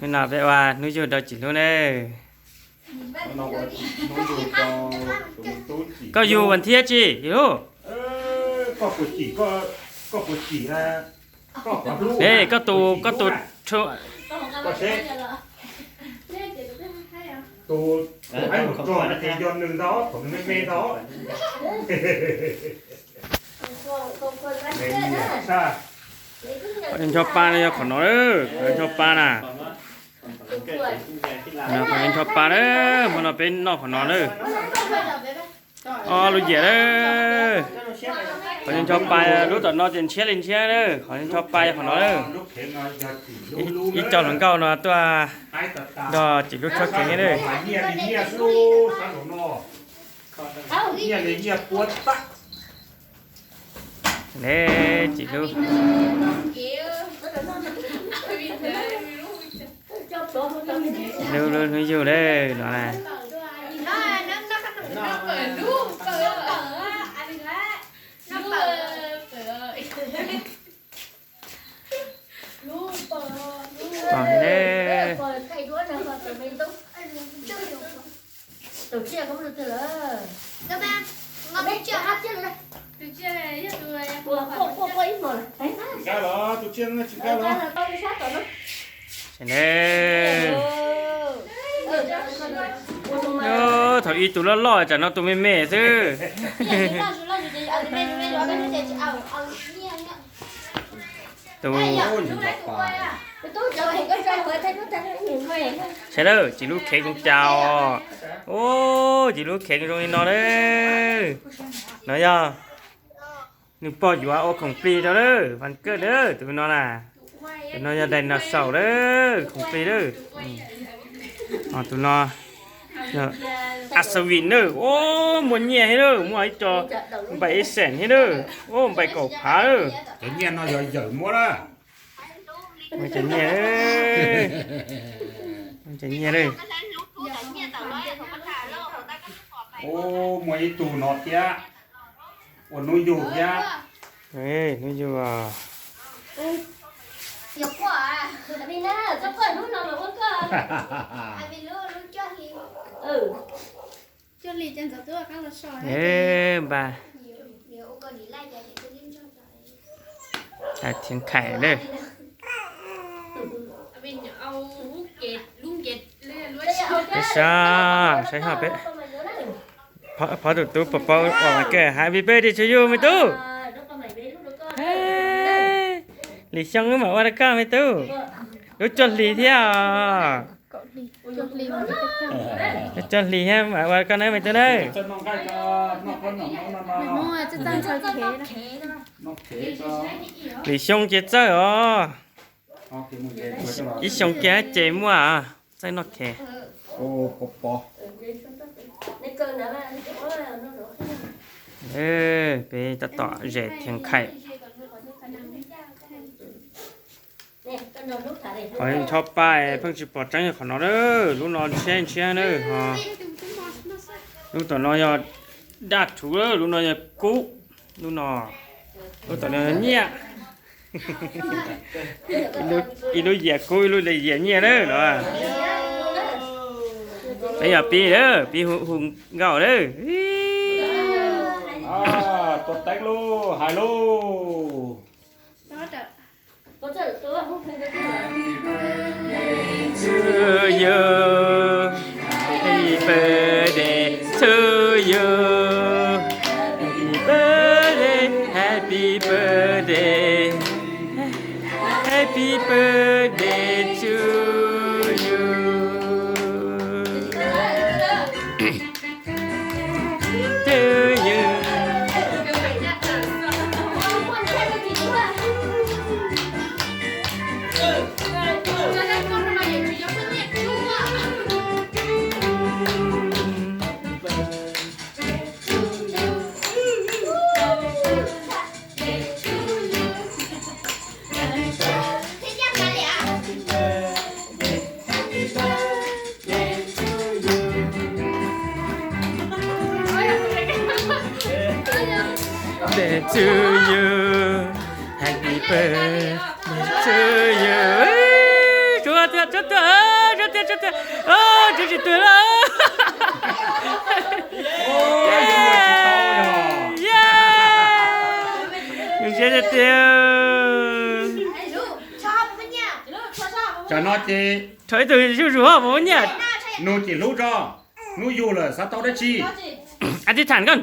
Hnub no peb ua hnub yug rau Cim Hlub ne. Koj yug vas thiab tsis yug lub? Ne, koj tus, koj tus, qhov ncho pa no yog qhov no, qhov ncho pa na. Qhov ncho pa na, hmo no peb noj qhov no na. Ob lub yias na. Qhov ncho pa lub tom no ces ntshiab li ntshiab na, qhov ncho pa yog qhov no na. Ib co hluas nkauj no tuaj nrog Cim Hlub tshoob kev na. Ne, Cim Hlub. Hlub, hlub, hlub yug na no na. Thaum ib tug loj loj tsam no tus me me xwb. Tus, saib lawm, Cim Hlub khev zoo cas os. Ub, Cim Hlub khev zoo li no na. No yog nws pog yuav ua khoom plig rau lawm, vas kawj lawm tus no na. Tus no yog dinosaur lawm, khoom plig lawm. Tus no yog Axavin na. Ub, muaj nyiaj thiab lawm, muaj ib co npaim ib xeem thiab lawm. Ub, npaim kaum phav lawm. Cov nyiaj no yog yawm muab na. Cov nyiaj, cov nyiaj lawm. Ub, muaj ib tug no thiab, ua hnub yug thiab. Hnub yug. Npaj. Thiab Khais lawm. Peb saib, saib ho peb, phov tus tub pov pov ua mas kawg, happy birthday to you me tub. Lis Xyooj wb mam ua rau koj me tub. Lub cuaj hlis thiab os. Lub cuaj hlis thiab mam ua rau koj na me tub na. Lis Xyooj ces txawj os. Ib xyoo kiag ces muaj txawj noj khev. Peb tab tom zes Thiab Khais. Qhov ncho pa pheej tsis pom tseeb yog qhov no na, lub no ntshiab ntshiab na ho. Lub tom no yog daj rhuv, lub no yog kub, lub no, lub tom no yog nyiaj. Ib lub yias kub, ib lub yias nyiaj na no. Peb yog pib na, pib hu nkauj na. Tua teeb lauj, hais lauj. To you, happy birthday to you, happy birthday, happy birthday, happy birthday to you. Birthday to you, happy birthday to you. Tsob twg, tsob twg, tsob twg, tsob tsis twg lawm. Zoo siab tiag tiag. Tsam no ces rho ib tug zuj zus puas muaj nyiaj. Nug ces hlub tso. Hnub yug lawm xav tau dab tsi? A tib tham koj,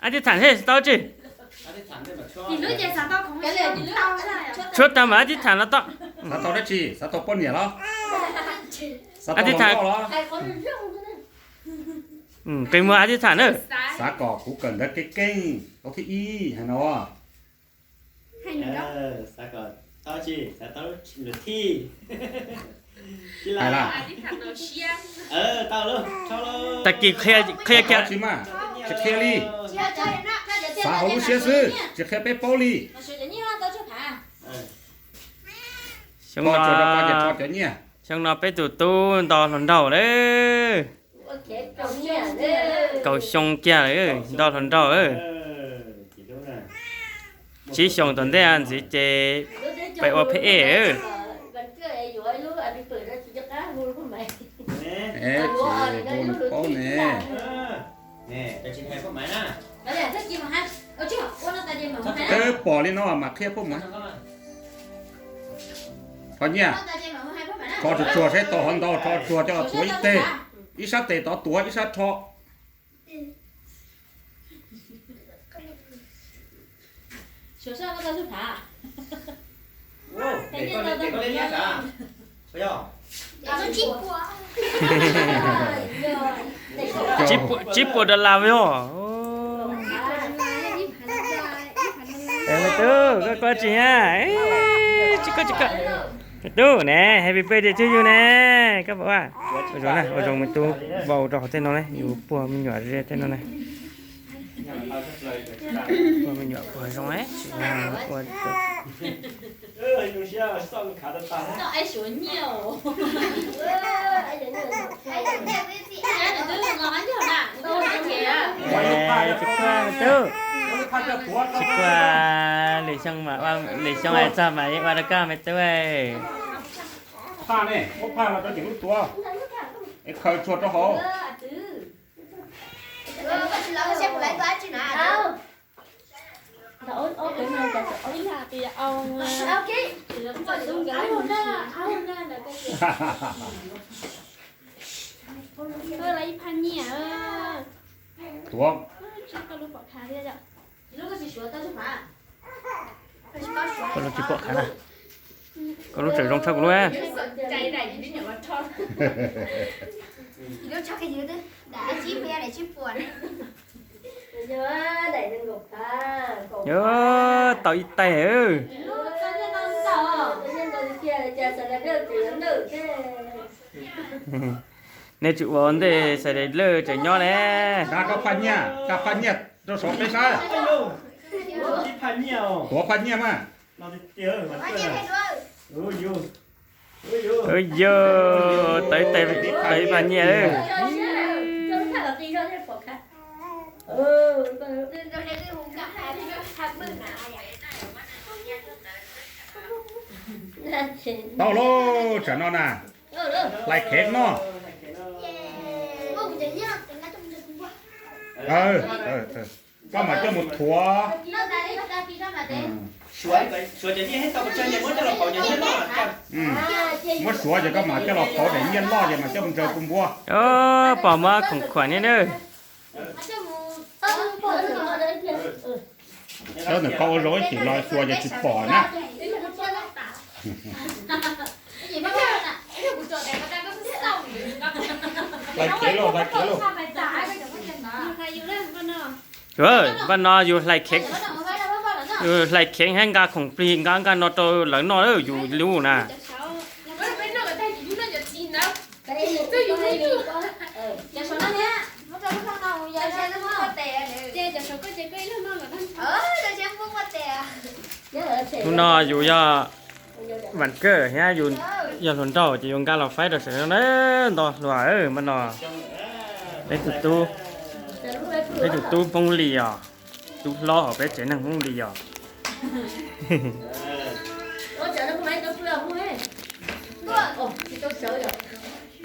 a tib tham thiaj xav tau dab tsi? Tshuav tag mas a tib tham los tau. Xav tau dab tsi? Xav tau poj niam los? Xav tau hluas nkauj los? Qi muag a tib tham na. Xav kom kuv kawm ntawv keej keej tau thib ib hais no. Hais kom tau tsi, xav tau lwm thij. Hais lawm. Tag kis qhia, qhia kiag tsis mas, tsis qhia li. Xav hauv lub siab xwb, tsis qhia peb paub li. Xyoo no, xyoo no peb tus tub nto hluas nraug lawm. Kaum xyoo kiag lawm, nto hluas nraug lawm. Tsib xyoos tom ntej ntxiv ces peb ua phem ej. Paub ne. Twb pom li no mas qhia phooj ywg. Qhov nyiaj, rho tsuag tsuag saib tau hov ntau, rho tsuag coj los tuav ib teg, ib sab tes tod tuav ib sab rho. Tsib puas dollar yog. Me tub, koj koj tsis nya, tsis koj tsis koj. Me tub ne, happy birthday to you ne, koj pom. Ua zoo na, ua zoo me tub, vau rau hauv tej no ne, yus puag me nyuam ze tej no ne. Puag me nyuam puag zoo ne, ua Tsis kua, tsis kua, lwm xyoo mas, lwm xyoo es txog mas yeej ua rau koj me tub. Phaj ne, muab phaj los rau cov lub tuav es khaws tsuag rau hauv. Tuav. Koj lub tsis pom khav na. Koj lub tseem zoo tshaj kuv lub. Yog tau ib tais. Nej tsis ua ntej xais daim lawj tseem nyob ne. Nqa koj phaj nyiaj, nqa phaj nyiaj rau saum peb sab. Tuav phaj nyiaj mas. Yog tau ib tais, tau ib phaj nyiaj. Tau lauj, tsam no na. Hlais khev noj. Koj mam coj mus thuav. Muab suav ces koj mam coj los qhauv daim nyiaj loj ces mam coj mus ntsaws pus npua. Pom muab khoom khuam niaj nawb. Cov ntawm koj ua zoo ib chim los xyuas ces tsis pom na. Hlais kev lauj, hlais kev lauj. Npaj no yus hlais khev, yus hlais khev thiab nqa khoom plig nqa nqa no rau lawv noj yus lub na. Hnub no yus yog vam kawj thiab yus yog hluas nraug ces yus nqa los faib rau sawv daws nto hluas mas no. Peb tus tub, peb tus tub Hmoob Lis os, tub hlob hauv peb tsev neeg Hmoob Lis os.